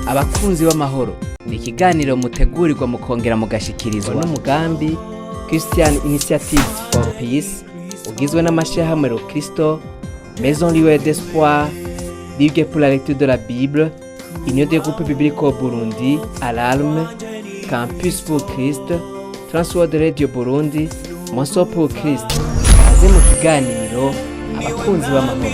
Abakunzi b'amahoro ni ikiganiro mutegurirwa mukongera mugashikirizwa n'umugambi Christian Initiatives for Peace, ugizwe n'amashyirahamwe Rokristo, Maison Lueur d'Espoir, Ligue pour la lecture de la Bible, Union des groupes bibliques au Burundi, Alarme, Campus pour Christ, Transworld Radio Burundi, Moso pour Christ. Kaze mu kiganiro Abakunzi b'amahoro.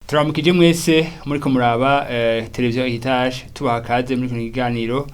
Turamukije mwese muriko muraba televiziyo Heritage, tubaha kaze muri kino kiganiro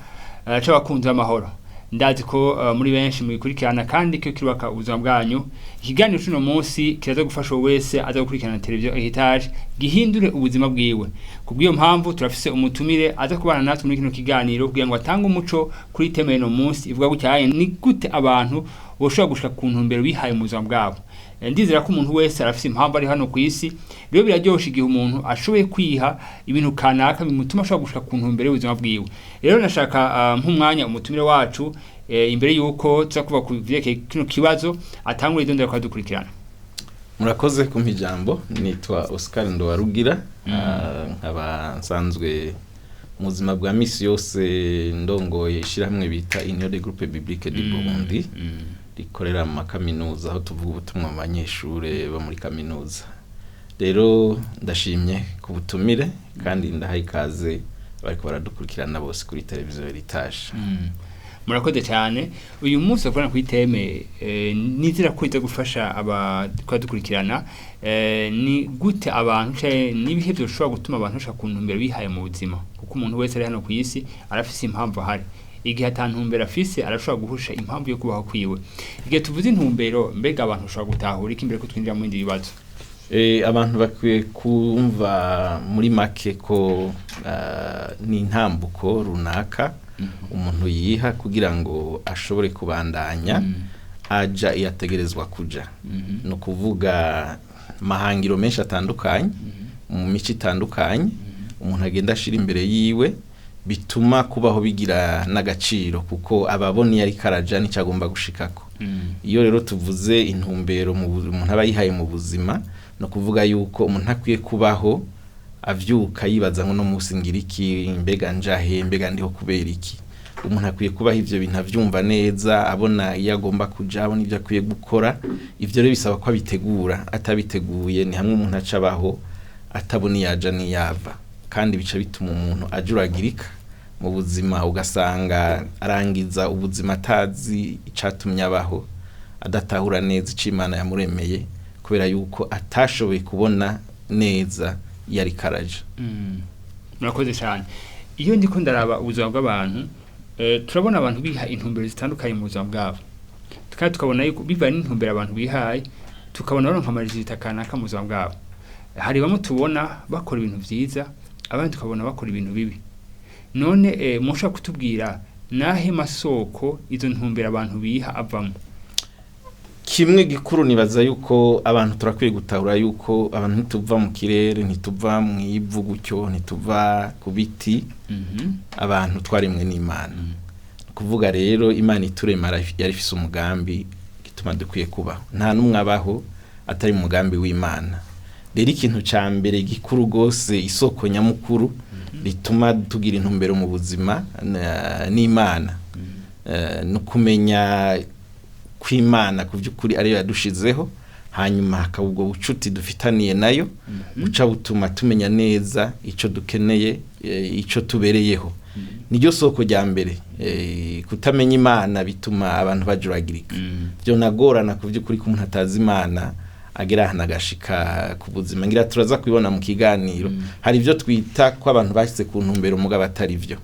c'abakunzi b'amahoro. Ndazi ko muri benshi mugikurikirana kandi ko kirubaka ubuzima bwanyu. Ikiganiro c'uno munsi kiraza gufasha uwo wese aza gukurikirana televiziyo Heritage gihindure ubuzima bwiwe. Kubw'iyo mpamvu turafise umutumire aza kubana natwe muri kino kiganiro kugira ngo atange umuco kuri teme y'uno munsi ivuga gutya: ni gute abantu boshobora gushika ku ntumbero bihaye mu buzima bwabo? Ndizera ko umuntu wese arafise impamvu ari hano ku isi. Rero biraryoshe igihe umuntu ashoboye kwiha ibintu kanaka bimutuma ashobora gushika ku ntumbero y'ubuzima bwiwe. Rero nashaka nk'umwanya umutumire wacu, imbere yuko tuza kuva ku vyerekeye kino kibazo, atangure idondora kwadukurikirana. Murakoze kumpa ijambo. Nitwa Oscar Ndowarugira, nkaba nsanzwe mu buzima bwa misi yose ndongoye ishyirahamwe bita Union des Groupes Bibliques du Burundi, rikorera mu makaminuza, aho tuvuga ubutumwa mu banyeshure bo muri kaminuza. Rero ndashimye ku butumire kandi ndahaye ikaze bariko baradukurikirana bose kuri televiziyo Heritage. Murakoze cyane. Uyu munsi tuvugana kuri teme nizera ko iza gufasha abadukurikirana. Ni gute abantu canke n'ibihe byoshobora gutuma abantu bashika ku ntumbero bihaye mu buzima? Kuko umuntu wese ari hano ku isi arafise impamvu ahari. Igihe ata ntumbero afise, arashobora guhusha impamvu yo kubaho kwiwe. Igihe tuvuze intumbero, mbega abantu bashobora gutahura iki imbere ko twinjira mu bindi bibazo? Abantu bakwiye kumva muri make ko ni intambuko runaka umuntu yiha kugira ngo ashobore kubandanya aja iyo ategerezwa kuja. Ni ukuvuga amahangiro menshi atandukanye mu mico itandukanye umuntu agenda ashira imbere yiwe, bituma kubaho bigira n'agaciro, kuko aba abona iyo ariko araja n'ico agomba gushikako. Iyo rero tuvuze intumbero umuntu aba yihaye mu buzima, ni ukuvuga yuko umuntu akwiye kubaho avyuka yibaza ngo: "No munsi ngira iki? Mbega njahe? Mbega ndiho kubera iki?" Umuntu akwiye kubaho ivyo bintu avyumva neza, abona iyo agomba kuja, abona ivyo akwiye gukora. Ivyo rero bisaba ko abitegura. Atabiteguye, ni hamwe umuntu aca abaho atabona iyo aja n'iyava, kandi bica bituma umuntu ajuragirika mu buzima, ugasanga arangiza ubuzima atazi icatumye abaho, adatahura neza ico Imana yamuremeye, kubera yuko atashoboye kubona neza iyo ariko araja. Murakoze cyane. Iyo ndiko ndaraba ubuzima bw'abantu, turabona abantu biha intumbero zitandukanye mu buzima bwabo, kandi tukabona yuko bivanye n'intumbero abantu bihaye, tukabona baronka ama résultats kanaka mu buzima bwabo. Hari bamwe tubona bakora ibintu vyiza, abandi tukabona bakora ibintu bibi. None mushobora kutubwira nahe masoko izo ntumbero abantu biha avamo? Kimwe gikuru, nibaza yuko abantu turakwiye gutahura yuko abantu ntituva mu kirere, ntituva mu ivu gutyo, ntituva ku biti. Abantu twaremwe n'Imana. Kuvuga rero, Imana iturema yari ifise umugambi gituma dukwiye kubaho. Nta n'umwe abaho atari mu mugambi w'Imana. Rero ikintu ca mbere gikuru rwose, isoko nyamukuru rituma tugira intumbero mu buzima n'Imana. No kumenya kw'Imana ku by'ukuri ariyo yadushizeho, hanyuma hakaba ubwo bucuti dufitaniye nayo, buca butuma tumenya neza ico dukeneye, ico tubereyeho. Niryo soko rya mbere. Kutamenya Imana bituma abantu bajuragirika. Byo nagorana ku by'ukuri ko umuntu atazi Imana agera ahantu agashika ku buzima. Ngira turaza kubibona mu kiganiro. Hari ibyo twita ko abantu bashyize ku ntumbero, mugabo atari byo,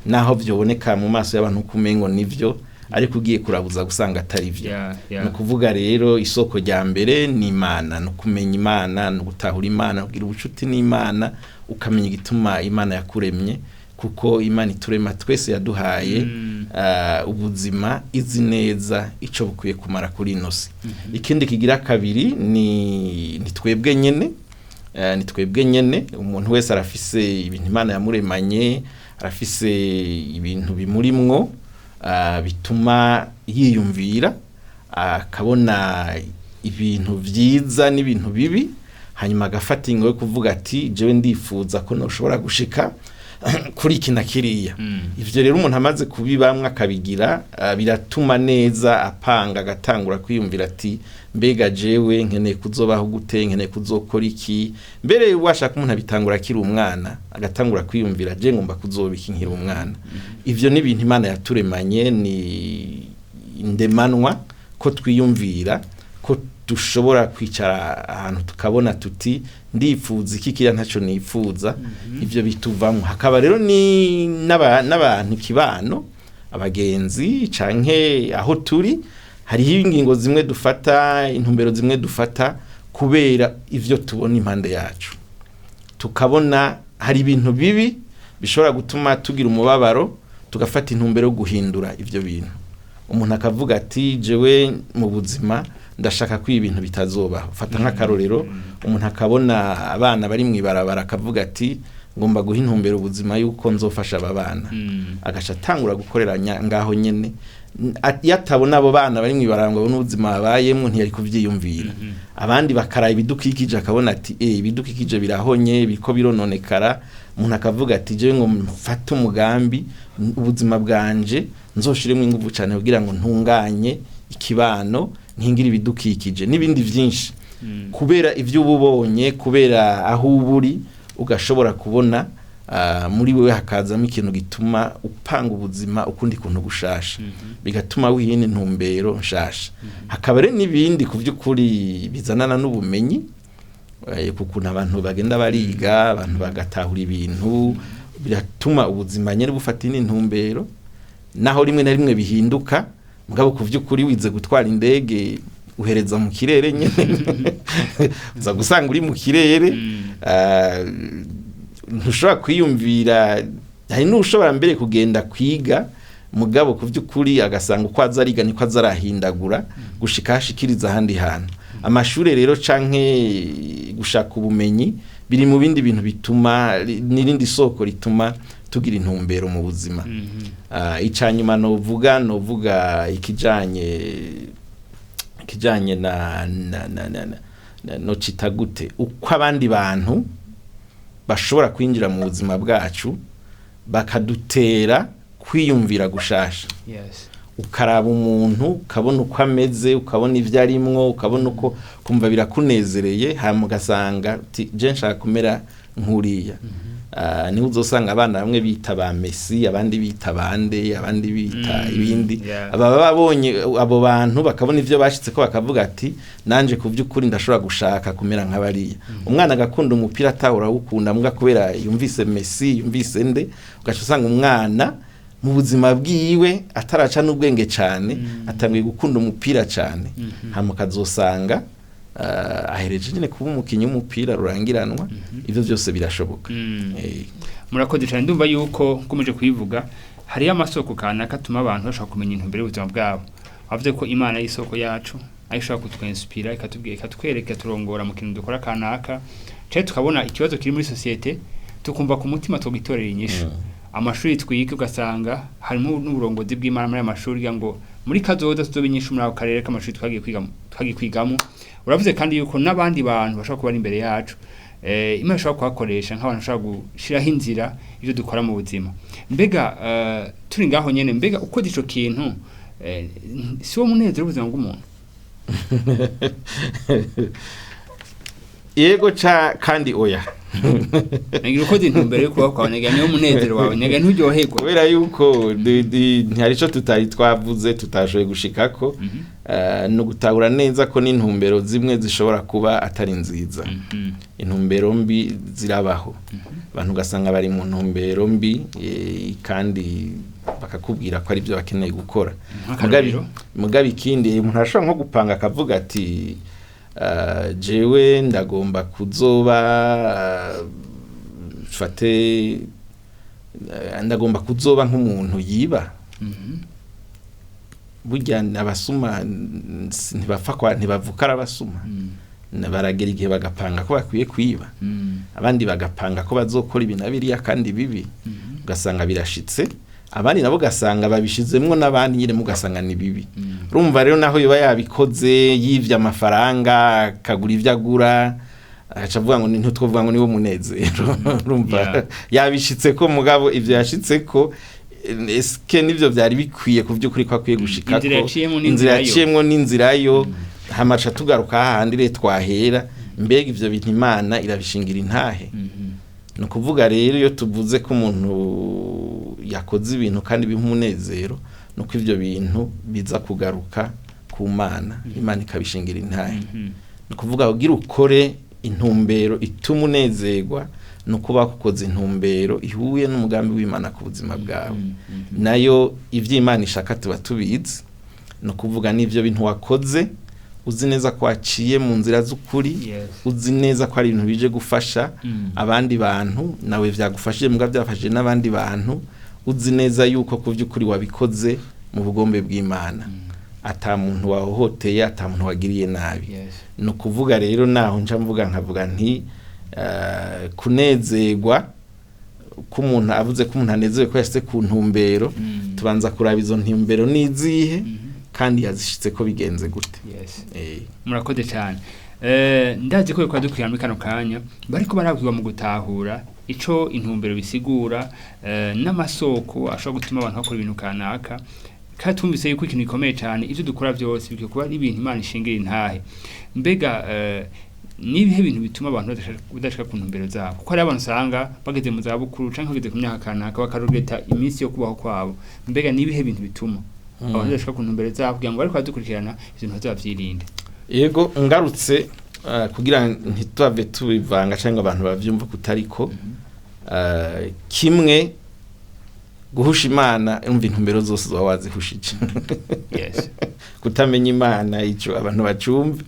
naho byoboneka mu maso y'abantu kumengo nivyo, ariko ugiye kurabuza gusanga atari byo. Ni ukuvuga rero, isoko rya mbere ni Imana, ni ukumenya Imana, ni ugutahura Imana, kugira ubucuti n'Imana, ukamenya igituma Imana yakuremye, kuko Imana iturema twese yaduhaye ubuzima izi neza ico bukwiye kumara kuri ino si. Ikindi kigira kabiri ni twebwe nyene. Ni twebwe nyene. Umuntu wese arafise ibintu Imana yamuremanye, arafise ibintu bimurimwo bituma yiyumvira, akabona ibintu vyiza n'ibintu bibi. Hanyuma agafata ingo yo kuvuga ati jewe ndifuza ko noshobora gushika kuri iki na kiriya. Ivyo rero umuntu amaze kubibamwe akabigira, biratuma neza apanga, agatangura kwiyumvira ati mbega jewe nkeneye kuzobaho gute, nkeneye kuzokora iki. Mbere washaka umuntu abitangura akiri umwana, agatangura kwiyumvira je ngomba kuzoba iki nkiri umwana. Ivyo ni ibintu Imana yaturemanye, ni indemanwa ko twiyumvira, ko dushobora kwicara ahantu tukabona tuti ndifuza iki, kiriya ntacyo nifuza. Ibyo bituvamo. Hakaba rero ni n'abantu, ikibano, abagenzi canke aho turi, hariho ingingo zimwe dufata, intumbero zimwe dufata kubera ivyo tubona impande yacu, tukabona hari ibintu bibi bishobora gutuma tugira umubabaro, tugafata intumbero yo guhindura ivyo bintu. Umuntu akavuga ati jewe mu buzima ndashaka ko ibintu bitazobaho. Fata nk'akarorero, umuntu akabona abana bari mu ibarabara, akavuga ati ngomba guha intumbero ubuzima yuko nzofasha aba bana, agaca atangura gukorera ngaho nyene. Iyo atabona abo bana bari mu ibarabara ngo abone ubuzima babayemwo, ntiyari kuvyiyumvira. Abandi bakaraba ibidukikije, akabona ati ibidukikije birahonye, biriko birononekara. Umuntu akavuga ati jewe ngo mfate umugambi, ubuzima bwanje nzoshiremo ingufu cyane kugira ngo ntunganye ikibano, nkingire ibidukikije n'ibindi byinshi. Kubera ibyo uba ubonye, kubera aho uba uri, ugashobora kubona, muri wewe hakazamo ikintu gituma upanga ubuzima ukundi kuntu gushasha, bigatuma wiha intumbero nshasha. Hakaba rero n'ibindi ku by'ukuri bizanana n'ubumenyi, ku kuntu abantu bagenda bariga, abantu bagatahura ibintu, biratuma ubuzima nyine bufata indi ntumbero, naho rimwe na rimwe bihinduka. Mugabo ku by'ukuri wize gutwara indege, uhereza mu kirere nyine, uza gusanga uri mu kirere. Ntushobora kwiyumvira, hari n'ushobora mbere kugenda kwiga, mugabo ku by'ukuri agasanga uko aza ariga niko aza arahindagura gushika hashikiriza ahandi hantu. Amashuri rero canke gushaka ubumenyi biri mu bindi bintu bituma, n'irindi soko rituma tugira intumbero mu buzima. Icanyuma novuga ikijanye na no cita gute, uko abandi bantu bashobora kwinjira mu buzima bwacu bakadutera kwiyumvira gushasha. Ukaraba umuntu, ukabona uko ameze, ukabona ibyo arimwo, ukabona uko kumva birakunezereye, hanyuma ugasanga uti je nshaka kumera nk'uriya. Niho uzosanga abana bamwe bita ba Messi, abandi bita bande, abandi bita ibindi. Ababa babonye abo bantu, bakabona ivyo bashitse ko, bakavuga ati nanje ku by'ukuri ndashobora gushaka kumera nk'abariya. Umwana agakunda umupira atahora awukunda, mbwa kubera yumvise Messi, yumvise nde, ugaca usanga umwana mu buzima bwiwe ataraca n'ubwenge cyane, atangiye gukunda umupira cyane, hama ukazosanga ahereje nyine kuba umukinnyi w'umupira rurangiranwa. Ivyo byose birashoboka. Murakoze cyane. Ndumva yuko nkomeje kubivuga, hariyo amasoko kanaka atuma abantu bashobora kumenya intumbero y'ubuzima bwabo. Bavuze ko Imana ari isoko yacu, aho ishobora kutwinspira, ikatubwira, ikatwereka, turongora mu kintu dukora kanaka, cyangwa tukabona ikibazo kiri muri sosiyete, tukumva ku mutima tugitorera inyishu. Amashuri twiga, ugasanga harimo n'uburongozi bw'Imana muri aya mashuri, kugira ngo muri kazoza tuzobe inyishu muri ako karere k'amashuri twagiye kwiga, twagiye kwigamo. Uravuze kandi yuko n'abandi bantu bashobora kuba ari imbere yacu, Imana ishobora kuhakoresha nk'abantu bashobora gushiraho inzira ibyo dukora mu buzima. Mbega turi ngaho nyene, mbega ukoze ico kintu, si wo munezero w'ubuzima bw'umuntu? Yego ca kandi oya. Nagira ukoze intumbero yo kubaho kwawe, nagira niwo munezero wawe, nagira nturyoherwa. Kubera yuko ntihari ico tutari twavuze tutashoboye gushikako, ni ugutahura neza ko n'intumbero zimwe zishobora kuba atari nziza. Intumbero mbi zirabaho, abantu ugasanga bari mu ntumbero mbi, kandi bakakubwira ko ari byo bakeneye gukora. Nk'akarorero? Mugabe ikindi, umuntu arashobora nko gupanga akavuga ati jewe ndagomba kuzoba, fate, ndagomba kuzoba nk'umuntu yiba. Burya abasuma ntibapfa kwa ntibavuka ari abasuma. Baragera igihe bagapanga ko bakwiye kwiba, abandi bagapanga ko bazokora ibi na biriya kandi bibi, ugasanga birashitse. Abandi nabo ugasanga babishizemwo n'abandi nyine, mugasanga ni bibi. Urumva rero naho yoba yabikoze, yivye amafaranga, akagura ivyo agura. Agaca avuga ngo ntitwovuga ngo niwo munezero, urumva yabishitse ko, mugabo ivyo yashitse ko eske nivyo vyari bikwiye ku vy'ukuri ko akwiye gushika Inzira ko? yaciyemwo Inzira n'inzira yo. yaciyemwo n'inzira yo, hamaca tugaruka hahandi rero twahera: mbega ivyo bintu Imana irabishingira intahe? Ni ukuvuga rero, iyo tuvuze ko umuntu yakoze ibintu kandi biha umunezero, ni uko ivyo bintu biza kugaruka ku Mana, Imana ikabishingira intahe. Ni ukuvuga, kugira ukore intumbero ituma unezerwa, ni ukuba ukoze intumbero ihuye n'umugambi w'Imana ku buzima bwawe. Nayo ivyo Imana ishaka tuba tubizi. Ni ukuvuga, n'ivyo bintu wakoze uzi neza ko waciye mu nzira z'ukuri, uzi neza ko ari ibintu bije gufasha abandi bantu, nawe vyagufashije muga byafashije n'abandi bantu, uzi neza yuko ku by'ukuri wabikoze mu bugombe bw'Imana, ata muntu wahohoteye, ata muntu wagiriye nabi. Ni ukuvuga rero, naho nca mvuga nkavuga nti kunezerwa k'umuntu, avuze ko umuntu anezerewe ko yashitse ku ntumbero, tubanza kuraba izo ntumbero n'izihe, kandi yazishitse ko bigenze gute. Murakoze cyane. Ndazi ko bikora dukwira muri kano kanya bariko barabwirwa mu gutahura ico intumbero bisigura, n'amasoko ashobora gutuma abantu bakora ibintu kanaka, kandi twumvise yuko ikintu gikomeye cyane, ivyo dukora byose bikwiye kuba ari ibintu Imana ishingira intahe. Mbega nibihe bintu bituma abantu badashika ku ntumbero zabo? Kuko hari abantu usanga bageze mu zabukuru canke bageze ku myaka kanaka bakarogeta iminsi yo kubaho kwabo. Mbega nibihe bintu bituma abantu badashika ku ntumbero zabo, kugira ngo bariko baradukurikirana ivyo bintu bazobavyirinde? Yego, ngarutse kugira ntitwave tubivanga cyangwa abantu bavyumva kutariko kimwe, guhusha Imana, umva, intumbero zose uba wazihushije. Kutamenya Imana, ico abantu bacumve,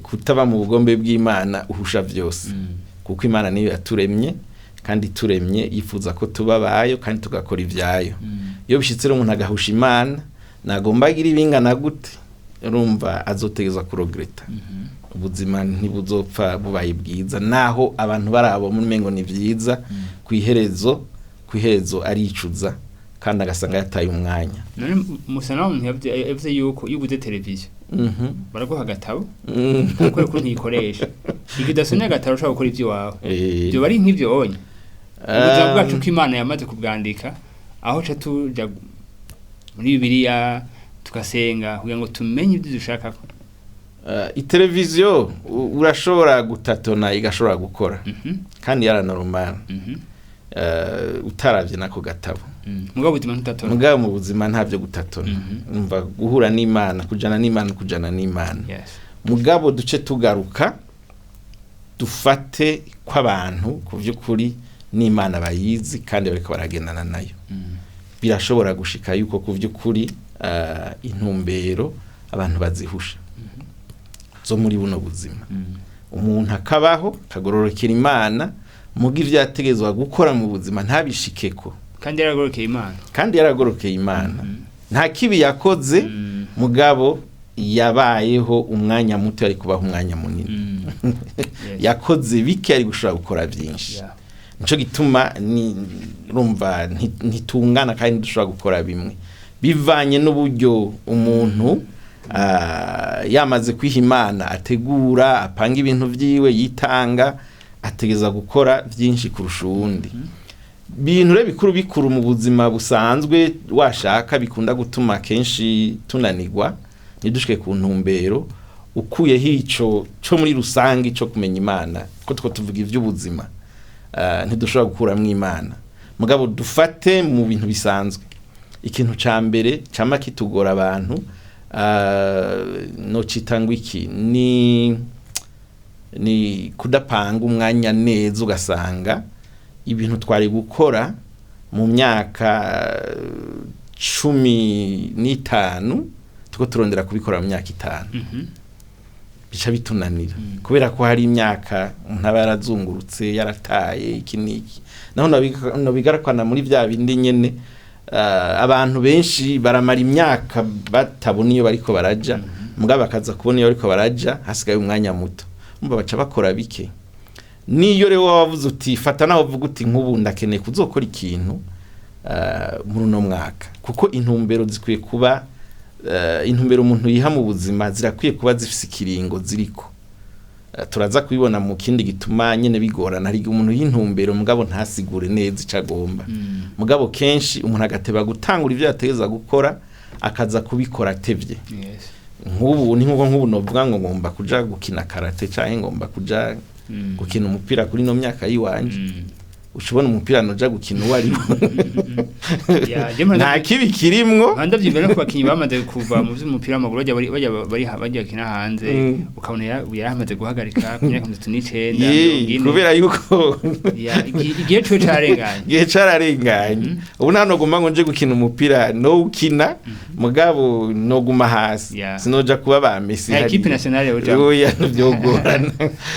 kutaba mu bugombe bw'Imana, uhusha vyose, kuko Imana niyo yaturemye, kandi turemye yifuza ko tuba bayo kandi tugakora ivyayo. Iyo bishitse rero umuntu agahusha Imana, nagomba agira ibingana gute, urumva azotegezwa kuregretta. Ubuzima ntibuzopfa bubaye bwiza, naho abantu barabo muri mengo ni vyiza, ku iherezo aricuza kandi agasanga yataye umwanya. None musa nawe umuntu yavuze yuko iyo uguze televiziyo baraguha agatabo kakwereka ukuntu uyikoresha. Igihe udasomye agatabo, ushobora gukora ivy'iwawe. Ivyo bari nk'ivyo onye ubuzima bwacu ko Imana yamaze kubwandika, aho ca tuja muri Bibiliya tugasenga kugira ngo tumenye ibyo dushaka. Iteleviziyo urashobora gutatona igashobora gukora, kandi yara normal, utaravye nako gatabo. Mugabo ubuzima ntutatona. Mugabo mu buzima ntabyo gutatona. Umva, guhura n'Imana, kujana n'Imana, kujana n'Imana. Mugabo duce tugaruka dufate ko abantu ku by'ukuri n'Imana bayizi kandi bariko baragendana nayo. Birashobora gushika yuko ku by'ukuri intumbero abantu bazihusha zo muri buno buzima. Umuntu akabaho akagororokera Imana, muga ivyo yategezwa gukora mu buzima ntabishikeko. Kandi yaragorokeye Imana. Kandi yaragorokeye Imana, nta kibi yakoze, mugabo yabayeho umwanya muto, yari kubaho umwanya munini. Yakoze bike, ari gushobora gukora byinshi. Nico gituma ni urumva ntitungana kandi dushobora gukora bimwe bivanye n'uburyo umuntu yamaze kwiha Imana, ategura, apanga ibintu vyiwe, yitanga, ategeza gukora byinshi kurusha uwundi. Bintu rero bikuru bikuru mu buzima busanzwe washaka bikunda gutuma kenshi tunanirwa ntidushike ku ntumbero, ukuyeho ico co muri rusange co kumenya Imana, ko two tuvuga ivy'ubuzima, ntidushobora gukuramwo Imana. Mugabo dufate mu bintu bisanzwe, ikintu ca mbere cama kitugora abantu, no cita ngo iki, ni kudapanga umwanya neza, ugasanga ibintu twari gukora mu myaka 15 tuko turondera kubikora mu myaka 5. Bica bitunanira kubera ko hari imyaka umuntu aba yarazungurutse, yarataye iki n'iki. Naho nabigarakana muri bya bindi nyene, abantu benshi baramara imyaka batabona iyo bariko baraja, mugabo bakaza kubona iyo bariko baraja hasigaye umwanya muto. Umva, baca bakora bike. Niyo rero waba wavuze uti fata, naho uvuga uti nk'ubu ndakeneye kuzokora ikintu muri uno mwaka, kuko intumbero zikwiye kuba intumbero umuntu yiha mu buzima zirakwiye kuba zifise ikiringo ziriko. Turaza kubibona mu kindi gituma nyene bigorana, hari igihe umuntu y'intumbero mugabo ntasigure neza ico agomba. Mugabo kenshi umuntu agateba gutangura ivyo yategeza gukora, akaza kubikora atevye. Nk'ubu ni nkuko nk'ubu novuga ngo ngomba kuja gukina karate canke ngomba kuja gukina umupira kuri no myaka yiwanje, ushobona umupira noja gukina uwo ari wo. Yeah, je mpora Nta kibi kirimwo. Ndavyibwira no ku bakinyi bamaze kuva mu vy'umupira w'amaguru, bajya bakina hanze, ukabona yaramaze guhagarika ku myaka 39, 40. Kubera yuko Ya, igihe ciwe carenganye. Igihe cararenganye. Ubu nta noguma ngo nje gukina umupira, no ukina mugabo noguma hasi, sinoja kuba ba Messi Nta hariya. équipe nationale yojamwo. Oya, ntivyogorana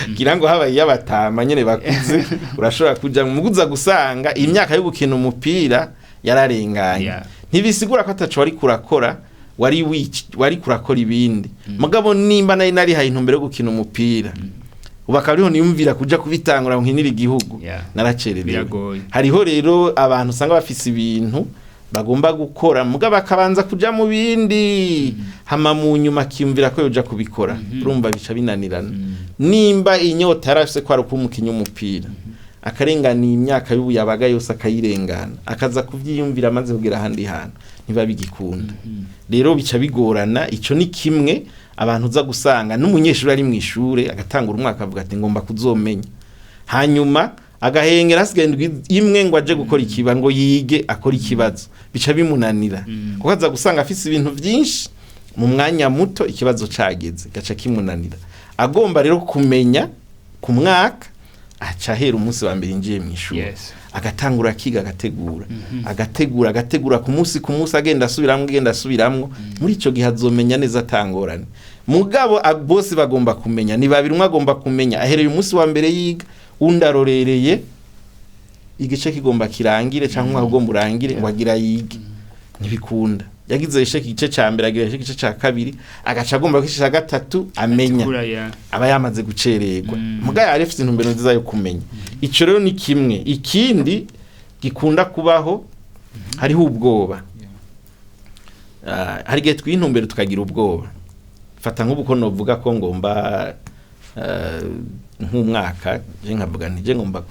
ngira ngo habaye iy'abatama nyene bakuze urashobora kuja muguza gusanga imyaka yo gukina umupira yararenganye. Ntibisigura ko ataco wari kurakora, wari kurakora ibindi. Mugabo nimba nari narihaye intumbero yo gukina umupira, ubu akaba ariho niyumvira kuja kubitangura ngo nkinire igihugu, naracererewe. Biragoye. Hariho rero abantu usanga bafise ibintu bagomba gukora, mugabo bakabanza kuja mu bindi, hama mu nyuma akiyumvira ko yoja kubikora. Urumva bica binanirana. Nimba inyota yarafise ko ari ukuba umukinyi w'umupira, akarengana imyaka y'ubuyabaga yose akayirengana, akaza kuvyiyumvira amaze kugera ahandi hantu, ntiba bigikunda. Rero bica bigorana. Ico ni kimwe abantu uza gusanga n'umunyeshuri ari mu ishure agatangura umwaka avuga ati ngomba kuzomenya, hanyuma agahengera hasigaye indwi imwe ngo aje gukora ikiba ngo yige akora ikibazo, bica bimunanira, kuko aza gusanga afise ibintu byinshi mu mwanya muto, ikibazo cageze gaca kimunanira. Agomba rero kumenya ku mwaka, aca ahera umunsi wa mbere yinjiye mu ishuri, agatangura akiga, agategura, agategura, agategura ku munsi ku munsi, agenda asubiramwo, agenda asubiramwo. Muri ico gihe azomenya neza atangorane. Mugabo bose bagomba kumenya, ni babiri: umwe agomba kumenya ahereye umunsi wa mbere yiga, undi arorereye igice kigomba kirangire cyangwa umwaka ugomba urangire ngo agira yige. Ntibikunda. Yagize échec igice ca mbere, agira échec igice ca kabiri, agaca agomba ko igice ca gatatu amenya, Kura ya. aba yamaze gucererwa. Muga yari afite intumbero nziza yo kumenya. Ico rero ni kimwe. Ikindi gikunda kubaho, hariho ubwoba. Hari igihe twiha intumbero tukagira ubwoba. Fata nk'ubu ko novuga ko ngomba nk'umwaka, je nkavuga nti je ngomba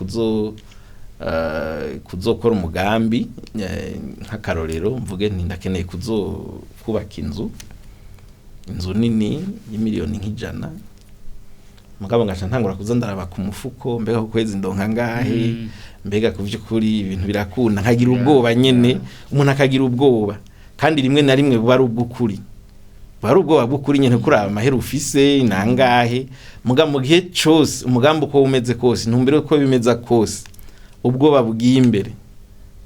kuzokora umugambi, nk'akarorero mvuge nti ndakeneye kuzo kubaka inzu nini y'imiliyoni nk'ijana, mugabo ngaca ntangura kuza ndaraba ku mufuko, mbega ku kwezi ndonka ngahe? Mbega ku by'ukuri ibintu birakunda? Nkagira ubwoba nyene. Umuntu akagira ubwoba, kandi rimwe na rimwe buba ari ubw'ukuri, buba ari ubwoba bw'ukuri nyene, kuraba amahera ufise nangahe. Muga mu gihe cose umugambi uko umeze kose, intumbero uko bimeza kose, ubwoba bugiye imbere,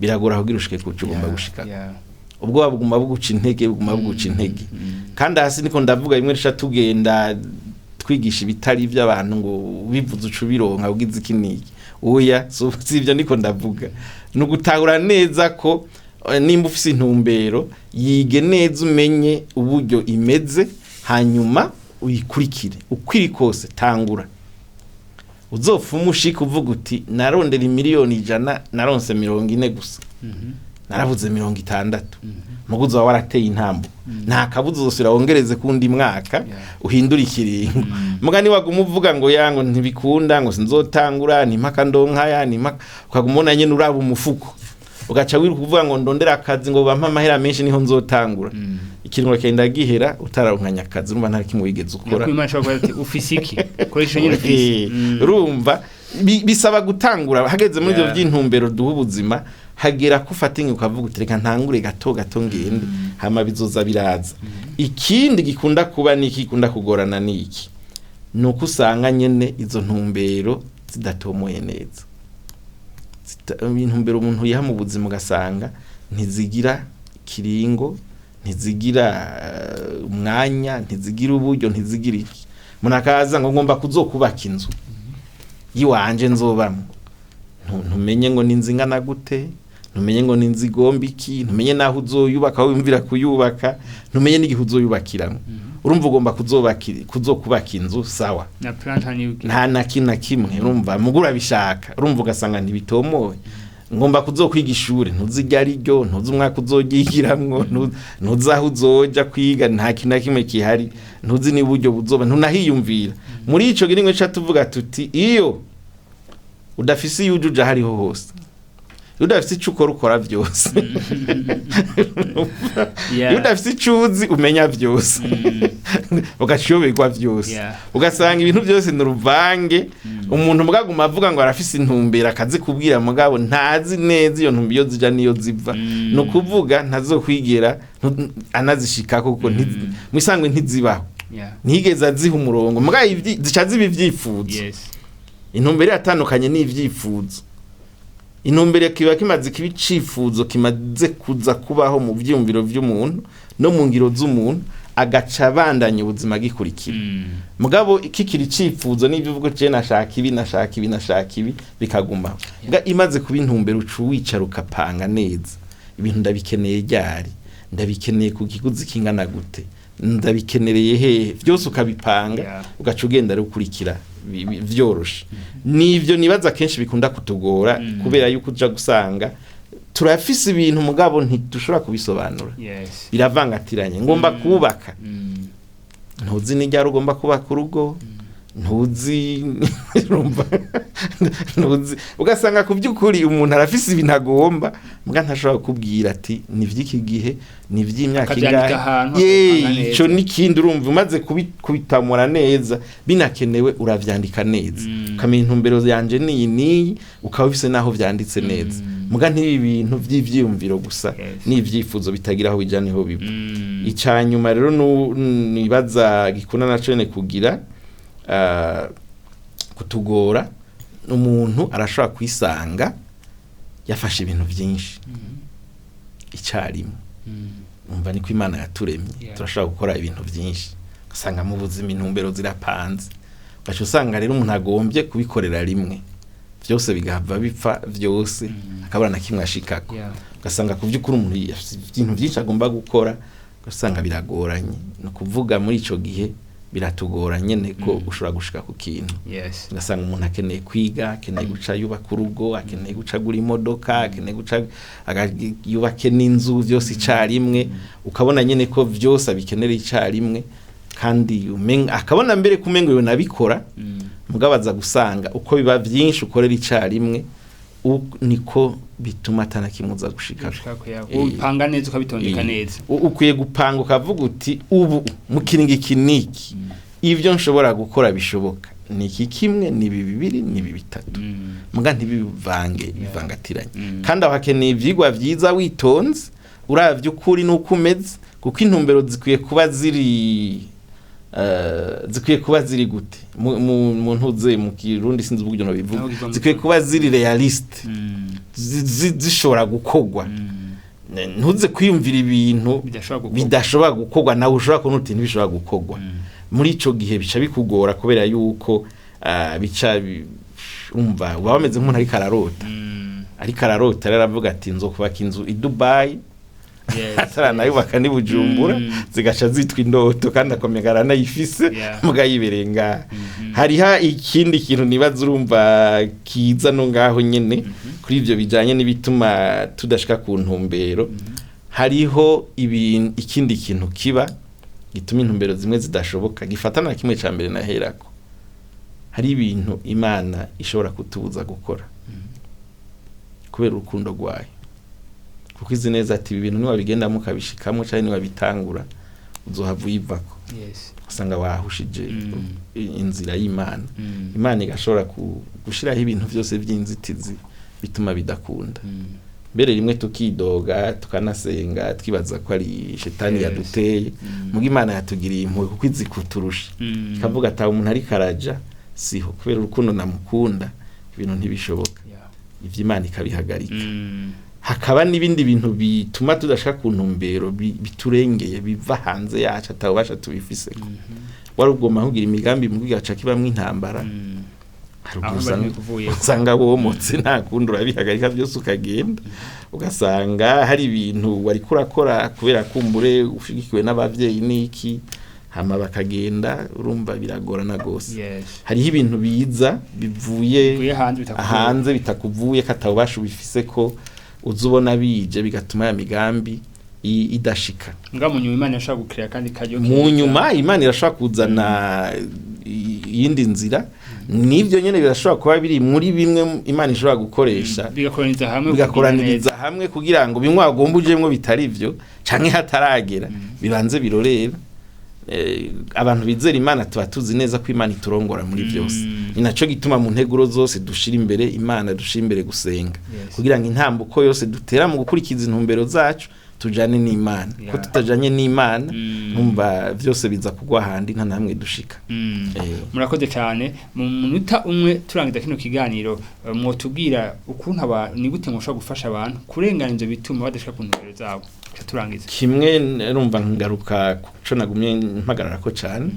biragora kugira ushike kuco ugomba gushika. Ubwoba buguma buguca intege, buguma buguca intege. Kandi hasi niko ndavuga rimwe risha tugenda twigisha ibitari by'abantu ngo ubivuze uca ubironka, ugize iki n'iki. Oya, si ibyo niko ndavuga. Ni ugutahura neza ko nimba ufise intumbero, yige neza, umenye uburyo imeze, hanyuma uyikurikire uko iri kose. Tangura, uzopfuma ushika uvuga uti narondera 100 miliyoni, naronse 40 gusa, narabuze 60. Muguzi wawe warateye intambo, nta kabuza uzosubira wongereze kundi mwaka, uhindure ikiringo. Muga niwaguma uvuga ngo ya ngo ntibikunda, ngo sinzotangura, ni mpaka ndonkaya, ni mpaka, ukaguma ubona nyene uraba umufuko, ugaca wiruka uvuga ngo ndondera akazi, ngo bampe amahera menshi niho nzotangura, ikiringo kigenda gihera utararonkanya akazi, urumva nta kimwe wigeze ukora. Nyakuri Imana ishobora kuvuga ati ufise iki, koresha nyine ufise. Urumva bisaba gutangura hageze muri ivyo by'intumbero duha ubuzima, hagera ko ufata ingingo ukavuga uti reka ntangure gato gato ngende, hama bizoza biraza. Ikindi gikunda kuba niki, gikunda kugorana niki, ni uko usanga nyene izo ntumbero zidatomoye neza. Intumbero umuntu yiha mu buzima ugasanga ntizigira kiringo, ntizigira umwanya, ntizigira uburyo, ntizigira iki. Umuntu akaza ngo ngomba kuzokubaka inzu yiwanje nzobamwo. Ntumenye ngo ni inzu ingana gute, ntumenye ngo ni inzu igomba iki, ntumenye naho uzoyubaka, aho wiyumvira kuyubaka, ntumenye n'igihe uzoyubakiramo. Urumva ugomba kuzokubaka inzu, sawa, na plan nta n'ibyo. Nta na kimwe na kimwe. Urumva mugo urabishaka, urumva ugasanga ntibitomoye. Ngomba kuzokwiga ishure, ntuzi iryo ari ryo, ntuzi umwaka uzoryigiramwo, ntuzi aho uzoja kwiga, nta kintu na kimwe kihari, ntuzi n'uburyo buzoba, ntunahiyumvira. Muri ico gihe ca tuvuga tuti iyo udafise iyo uja hariho hose, iyo udafise ico ukora, ukora vyose. Iyo udafise ico uzi, umenya vyose, ugaca vyose, ugasanga ibintu byose ni uruvange. Umuntu mugaguma avuga ngo arafise intumbero, akazikubwira, mugabo ntazi neza iyo ntumbero iyo zija n'iyo ziva. Ni ukuvuga ntazokwigera anazishikako, kuko mwisangwe ntizibaho, ntiyigeze aziha umurongo. Mugabo zica ziba ivyifuzo. Intumbero iratandukanye n'ivyifuzo. Intumbero kiba kimaze kiba icifuzo kimaze kuza kubaho mu vyiyumviro vy'umuntu no mu ngiro z'umuntu, agaca abandanya ubuzima gikurikira. Mugabo kikiri icifuzo n'ibyo uvuga, je nashaka ibi, nashaka ibi, nashaka ibi, bikagumaho. Mbwa imaze kuba intumbero, uca wicara ukapanga neza ibintu: ndabikeneye ryari, ndabikeneye ku kiguzi kingana gute, ndabikenereye hehe, byose ukabipanga, ugaca ugenda rero ukurikira vyoroshe. Nivyo nibaza kenshi bikunda kutugora, kubera yuko uja gusanga turafise ibintu, mugabo ntidushobora kubisobanura, biravangatiranye. Ngomba kubaka, ntuzi n'iryari ugomba kubaka urugo, ntuzi, urumva, ntuzi. Ugasanga ku by'ukuri umuntu arafise ibintu agomba, mbwa ntashobora kukubwira ati ni iby'iki gihe, ni iby'imyaka Akavyandika ingahe. ahantu, Ye, akabipanga ico neza. n'ikindi, urumva, umaze kubitamura neza, binakenewe uravyandika neza, ukamenya intumbero yanje niyi niyi, ukaba ufise naho vyanditse neza. Muga ntibi bintu vy'ivyiyumviro gusa n'ivyifuzo bitagira aho bija niho biva. Icya nyuma rero nibaza gikunda na cene kugira kutugora, umuntu arashobora kwisanga yafashe ibintu byinshi icyarimwe. Umva, niko Imana yaturemye, turashobora gukora ibintu byinshi, ugasanga mu buzima intumbero zirapanze, ugaca usanga rero umuntu agombye kubikorera rimwe byose, bigahava bipfa byose, akabura na kimwe ashikako. Ugasanga ku by'ukuri umuntu afite ibintu byinshi agomba gukora, ugasanga biragoranye. Ni ukuvuga muri ico gihe biratugora nyene ko ushobora gushika ku kintu. Ugasanga umuntu akeneye kwiga, akeneye guca yubaka urugo, akeneye guca agura imodoka, akeneye guca yubake n'inzu, byose icarimwe. Ukabona nyene ko byose abikenera icarimwe, kandi akabona mbere kumengo yonabikora. Mugabo aza gusanga uko biba byinshi ukorera icarimwe, niko bituma atanakimuza gushikako. Gushikako, yeah. Ubipanga neza, ukabitondeka neza. Ukwiye gupanga ukavuga uti ubu mu kiringo iki niki, ibyo nshobora gukora bishoboka ni iki kimwe, ni ibi bibiri, ni ibi bitatu, muga ntibivange, bivangatiranye. Kandi aho hakeneye ivyigwa vyiza, witonze, uravye ukuri n'uko umeze, kuko intumbero zikwiye kuba ziri zikwiye kuba ziri gute mu ntuze mu Kirundi, sinzi uburyo nobivuga. Aho biva mu Zikwiye kuba ziri réaliste, zishobora gukorwa. Ntuze kwiyumvira ibintu bidashobora gukorwa. Bidashobora gukorwa, nawe ushobora kubona uti ntibishobora gukorwa. Muri ico gihe bica bikugora, kubera yuko bica umva uba wameze nk'umuntu ariko ararota. Ariko ararota rero, aravuga ati nzokubaka inzu i Dubai, ataranayubaka ni Bujumbura, zigaca zitwa indoto, kandi akomega aranayifise, muga yibereye ngaha. Hariho ikindi kintu nibaza, urumva, kiza no ngaho nyene kuri ivyo bijanye n'ibituma tudashika ku ntumbero. Hariho ikindi kintu kiba gituma intumbero zimwe zidashoboka, gifatana na kimwe ca mbere naherako. Hari ibintu Imana ishobora kutubuza gukora kubera urukundo rwayo, kuko izi neza ati ibi bintu niwabigendamo ukabishikamwo canke niwabitangura, uzohava uyivako, usanga wahushije inzira y'Imana. Imana igashobora gushiraho ibintu vyose vy'inzitizi bituma bidakunda. Mbere rimwe tukidoga, tukanasenga, twibaza ko ari shetani yaduteye. Muga Imana yatugiriye impuhwe, kuko izi kuturusha, ikavuga ati umuntu ariko araja siho, kubera urukundo namukunda, ibintu ntibishoboka. Ivyo Imana ikabihagarika. Hakaba n'ibindi bintu bituma tudashaka ku ntumbero biturengeye, biva hanze yacu, atawubasha tubifiseko. Wari ugomba kugira imigambi mu gaca kibamwo intambara. Hari Aho ubwo mba ntibikuvuye. usanga womotse, nta kundi, urabihagarika byose ukagenda. Ugasanga hari ibintu wariko urakora kubera kumbure ushigikiwe n'abavyeyi n'iki, Hama bakagenda, urumva biragorana gose. Hariho ibintu biza bivuye Bivuye hanze bitakuvuye. Hanze bitakuvuye, katabubasha ubifise, ko uzubona bije bigatuma ya migambi idashika. Mbwa mu nyuma Imana yashobora gukira kandi karyo Mu keza. nyuma Imana irashobora kuzana iyindi nzira. Nibyo nyene birashobora kuba biri muri bimwe Imana ishobora gukoresha, bigakoraniriza hamwe. Bigakoraniriza hamwe kugira ngo bimwe wagomba ujemwo bitari byo canke hataragera, bibanze birorera. Abantu bizera Imana tuba tuzi neza ko Imana iturongora muri byose. Ni naco gituma mu nteguro zose dushira imbere Imana, dushira imbere gusenga, kugira ngo intambuko yose dutera mu gukurikiza intumbero zacu tujane n'Imana, ko tutajanye n'Imana, numva vyose biza kugwa handi, nta namwe dushika. Murakoze cyane. Mu munota umwe turangiza kino kiganiro, mwotubwira ukuntu aba ni gute mushobora gufasha abantu kurengana ivyo bituma badashika ku ntumbero zabo? Tuca turangiza. Kimwe, numva ngaruka kuco nagumye mpagarara ko cane.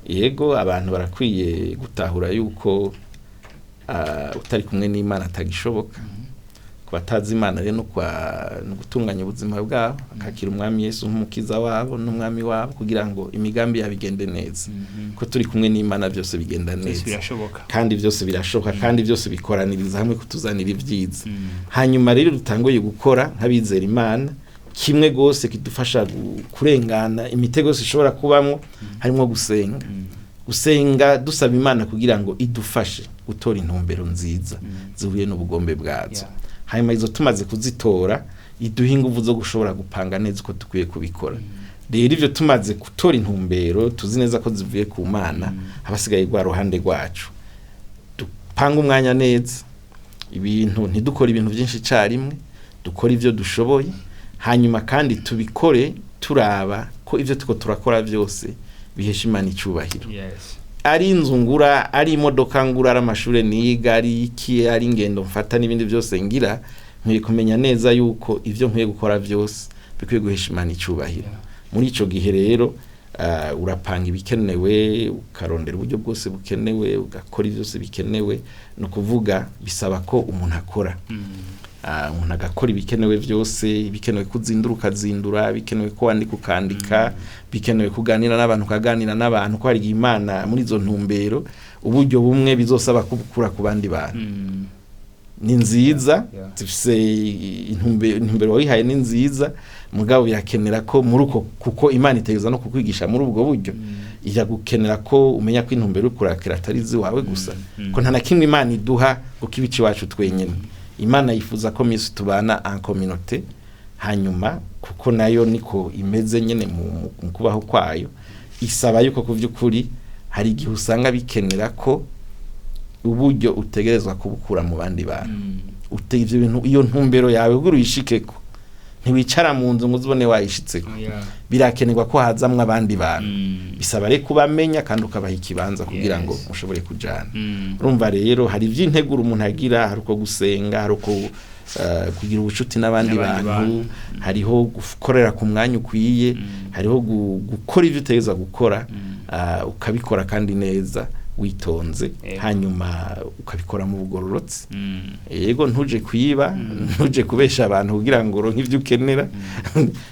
Yego, abantu barakwiye gutahura yuko utari kumwe n'Imana atagishoboka. Ku batazi Imana rero, no gutunganya ubuzima bwabo, bakakira Umwami Yesu nk'umukiza wabo n'umwami wabo, kugira ngo imigambi yabo igende neza. Ko turi kumwe n'Imana byose bigenda Byose neza. birashoboka. Kandi byose birashoboka, kandi byose bikoraniriza hamwe kutuzanira ibyiza. Hanyuma rero dutanguye gukora nk'abizera Imana, kimwe gose kidufasha kurengana imitego yose ishobora kubamwo harimo gusenga. Gusenga dusaba Imana kugira ngo idufashe gutora intumbero nziza zihuye n'ubugombe bwazo. Hanyuma izo tumaze kuzitora, iduha inguvu zo gushobora gupanga neza uko dukwiye kubikora. Rero ivyo tumaze gutora intumbero tuzi neza ko zivuye ku Mana, abasigaye rwa ruhande rwacu, dupanga umwanya neza ibintu, ntidukore ibintu byinshi icarimwe, dukore ivyo dushoboye. Hanyuma kandi tubikore turaba ko ivyo tuko turakora byose bihesha Imana icubahiro. Ari inzu ngura, ari imodoka ngura, ari amashure niga, ari iki, ari ingendo mfata n'ibindi byose ngira, nkwiye kumenya neza yuko ivyo nkwiye gukora byose bikwiye guhesha Imana icubahiro. Muri ico gihe rero, urapanga ibikenewe, ukarondera uburyo bwose bukenewe, ugakora byose bikenewe. Ni ukuvuga bisaba ko umuntu akora. Umuntu agakora ibikenewe byose, bikenewe kuzindura ukazindura, bikenewe ko wandika ukandika, bikenewe kuganira n'abantu ukaganira n'abantu, ko hari igihe Imana muri izo ntumbero uburyo bumwe bizosaba kubukura ku bandi bantu. Ni nziza, zifise intumbero wayihaye ni nziza, mugabo birakenera ko muri uko, kuko Imana itegereza no kukwigisha muri ubwo buryo, iragukenera ko umenya ko intumbero uri kurakira atari iziwawe gusa, ko nta na kimwe Imana iduha ngo kibe iwacu twenyine. Imana yifuza ko misi tubana en communauté. Hanyuma kuko nayo niko imeze nyene mu kubaho kwayo, isaba yuko ku by'ukuri hari igihe usanga bikenera ko uburyo utegerezwa kubukura mu bandi bantu. Ute ivyo bintu, iyo ntumbero yawe kugira uyishikeko, ntiwicara mu nzu ngo uzibone wayishitseko. Birakenerwa ko hazamwo abandi bantu. Bisaba rero kubamenya kandi ukabaha ikibanza kugira ngo mushobore kujana. Urumva rero hari ivy'integuro umuntu agira, hari uko gusenga, hari uko kugira ubucuti n'abandi N'abandi bantu, bantu. hariho gukorera ku mwanya ukwiye, hariho gukora ivyo utegerezwa gukora, ukabikora kandi neza witonze, hanyuma ukabikora mu bugororotsi. Yego, ntuje kwiba, ntuje kubesha abantu kugira ngo uronke ivyo ukenera.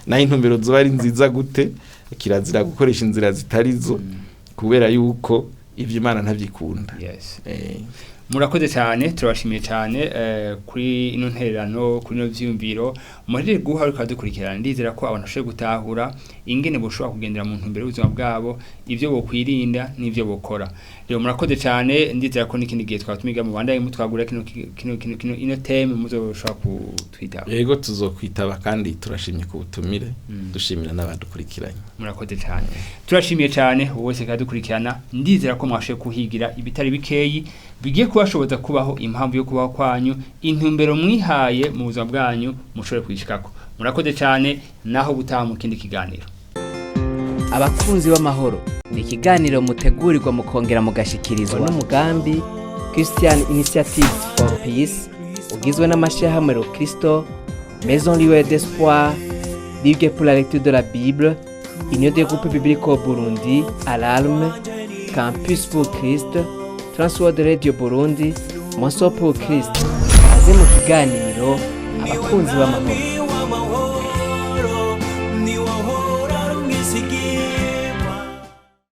Naho intumbero zoba ari nziza gute, kirazira gukoresha inzira zitari zo, kubera yuko ivyo Imana ntavyikunda. Murakoze cyane, turabashimiye cyane kuri ino ntererano, kuri ino vyiyumviro muhejeje guha ariko dukurikirana. Ndizera ko abantu bashoboye gutahura ingene boshobora kugendera mu ntumbero y'ubuzima bwabo, ivyo bokwirinda n'ivyo bokora. Rero murakoze cyane, ndizera ko n'ikindi gihe twatumiga mu bandaye mutwagura kino ino thème muzoshobora kutwitaba. Yego, tuzokwitaba, kandi turashimye ku butumire, dushimira n'abadukurikiranye. Murakoze cyane, turashimiye cyane wowe wese kadukurikirana. Ndizera ko mwashoboye kuhigira ibitari bikeyi bigiye kubashoboza kubaho impamvu yo kubaho kwanyu, intumbero mwihaye mu buzima bwanyu mushobore kuyishikako. Murakoze cyane, naho gutaha mu kindi kiganiro. Abakunzi b'amahoro ni ikiganiro mutegurirwa mukongera mugashikirizwa n'umugambi Christian Initiative for Peace, ugizwe n'amashyirahamwe Rokristo, Maison Libre d'Espoir, Ligue pour la lecture de la Bible, Union des groupes bibliques au Burundi, Alarme, Campus pour Christ, Transworld Radio Burundi, Monso pour Christ. Aze mu kiganiro Abakunzi b'amahoro.